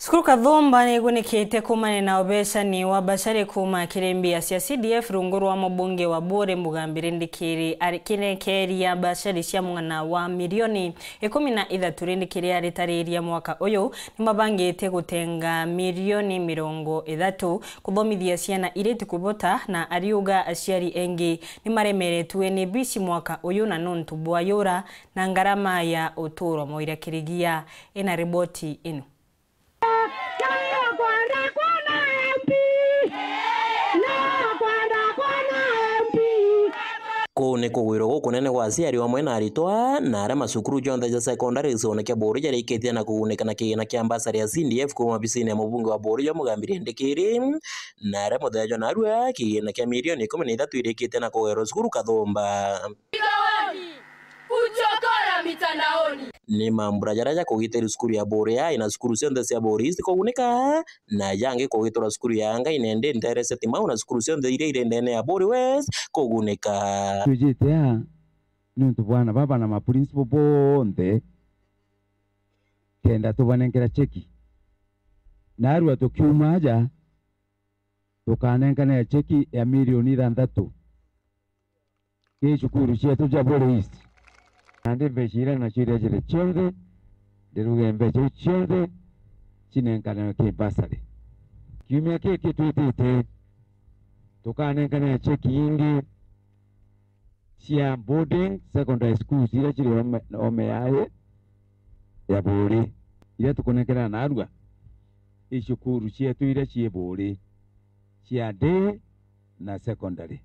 Cukuru Kathumba nigunikite kumana na ubecani wa bacari kuma kirembia cia CDF rungu rwa mubunge wa Buri Mugambire Ndikiri kirekeria bacari cia mwana wa milioni 13 Ndikiri aritariria mwaka uyu nimabangite gutenga milioni 30 kuthomithia ciana iritu kubota na ariuga aciari engi nimaremeretwe ni bici mwaka uyu na nontu bwa yura na ngarama ya uturo. Moira Kirigia ina ripoti ino. Kuu ni kugwirwo guku nene gwa aciari hamwe na aritwa na aria macukuru jonthe ja secondary gĩcigo-inĩ kĩa Bũrũri jarĩkĩtie na kũgunĩka na kĩgĩna kĩa basarĩ ya CDF kuma wabici-inĩ ya mũbunge wa Bũrũri Mũgambire Ndikiri na aria mũthenya narua kĩgĩna kĩa milioni 13 irĩkĩtie na kũgerwo cukuru Kathumba. Uchokora mitandaoni ni mambura jaraja kugitira cukuru ya Buri na cukuru cionthe cia Buri East kugunĩka na yangi kugitura cukuru ya Ngai nende Nterese Timau na cukuru cionthe iria iri ndene ya Buri West kugunĩka. Tujite ya nuntu bwana baba na maprincipo bonthe kenda tubanengera cheki narua tukiuma aja tukanengana cheki ya milioni 6 ki cukuru cietu ja Buri East. Ande mbecira na ciria jire cionthe ndiruge mbeca cionthe cinenkaneo ki basari kiumia giki twitite tukanenkanea cheki ingi cia boarding secondary schools iria ciri ome yae ya Buri iria tukunenkerana narua icukuru cietu iria ci Buri cia day na secondary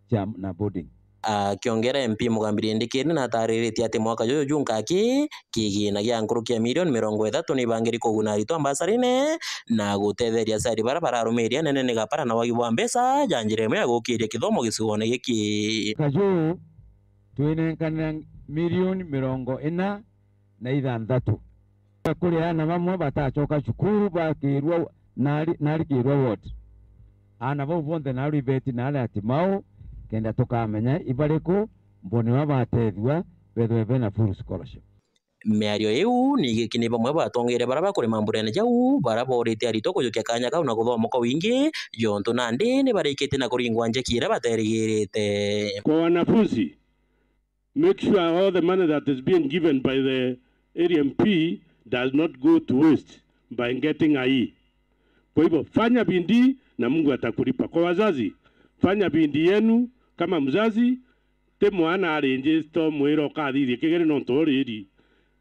cia na boarding. Akiongera MP Mugambire Ndikiri na atarĩrĩtie atĩ mwaka ũyũ junkaki kĩgĩna gĩa nkũrũ kĩa milioni 30 nĩ kũguna arutwo mbasarĩ-inĩ na gũtetheria aciari bara bararũmĩrĩria nene nĩ gapara na wagi wa mbeca ja njĩra ĩmwe ya gũkĩria gĩthomo gĩcigo-inĩ gĩkĩ. Kajuu twinenkanĩra milioni 46 kũrĩ ana mamwe batacoka cukuru bakĩrwo nari kĩrwo ward ana bau bonthe naru ibeti nari atimau kenda tukamenya ibariku mboni wa batethua bethwe bena full scholarship. Mĩario ĩu nĩ ni bamwe batongere bara bakurima mburene jau bara borĩte arutwo kũjũkia kanya kau na gũthoma kwa wingi jontu nandi nĩ barĩkĩtie na kũringwa njeki iria baterĩgĩrĩte. Kwa wanafunzi, make sure all the money that is being given by the area MP does not go to waste by getting IE. Kwa hivyo fanya bidii na Mungu atakulipa. Kwa wazazi, fanya bidii yenu kama mzazi te mwana arenje to mwiro kathithie kigere no ntoriri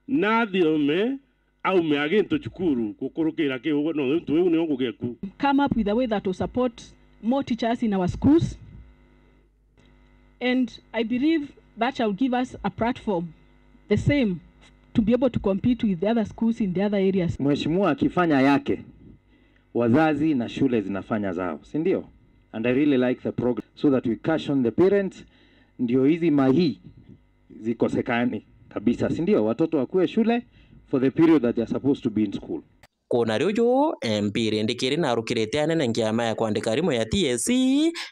na thiome au meagento chukuru kukurukira ki no ntu ni ongugeku. Come up with a way that will support more teachers in our schools, and I believe that shall give us a platform the same to be able to compete with the other schools in the other areas. Mheshimiwa akifanya yake, wazazi na shule zinafanya zao, si ndio? And I really like the program so that we caution the parents ndio hizi mahi zikosekani kabisa, si ndio? Watoto wakue shule for the period that they are supposed to be in school. Kuna rĩu MP Ndikiri na arũkĩrĩte anene kĩama ya kwandĩka arimũ ya TSC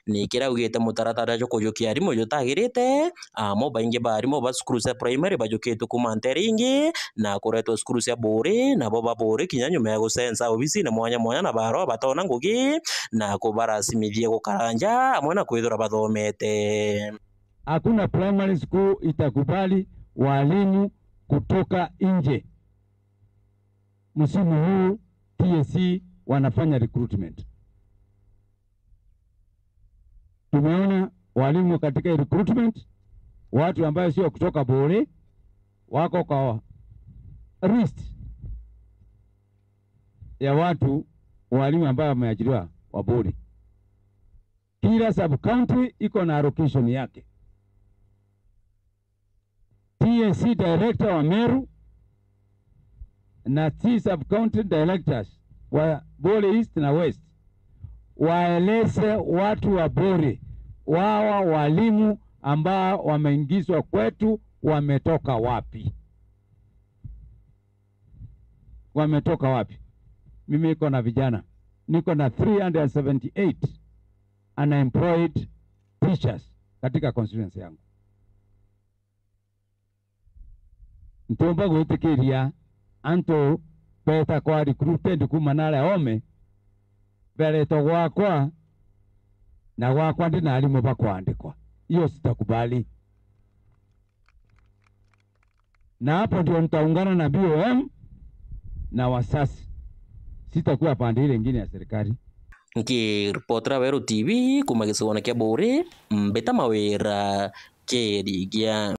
nĩkĩraugĩte mũtaratara jũkũjũkia arimũ jũtagĩrĩte amo baingĩ ba arimũ ba cukuru cia primary bajũkĩtwo kuma ntere ingĩ na kũretwo cukuru cia Buri nabo ba Buri kinya nyuma ya gũcenca obici-inĩ mwanya mwanya na barwa batona ngũgi na kũbarasimithia gũkaranja amwe na kwĩthũra bathomete. Hakuna primary school itakubali walimu kutoka nje. Msimu huu TSC wanafanya recruitment. Tumeona walimu katika recruitment, watu ambao sio kutoka Buri wako kwa list ya watu walimu ambao wameajiriwa wa Buri. Kila sub county iko na allocation yake. TSC director wa Meru na T sub-county directors wa Buri East na West waeleze watu wa Buri wawa walimu ambao wameingizwa kwetu wametoka wapi. Wametoka wapi? Mimi niko na vijana, niko na 378 unemployed teachers katika constituency yangu. Ntomba gwitikiria anto Beta kwa recruited kuma nale ome beleto gwakwa na gwakwa ndi na alimu bakwandikwa, hiyo sitakubali. Na hapo ndio nitaungana na BOM na wasasi, sitakuwa pande ile ingine ya serikali. Nkiripotera Weru TV kuma gĩcigo kĩa Bũrĩ, Mbita Mawĩra, Kĩrigia.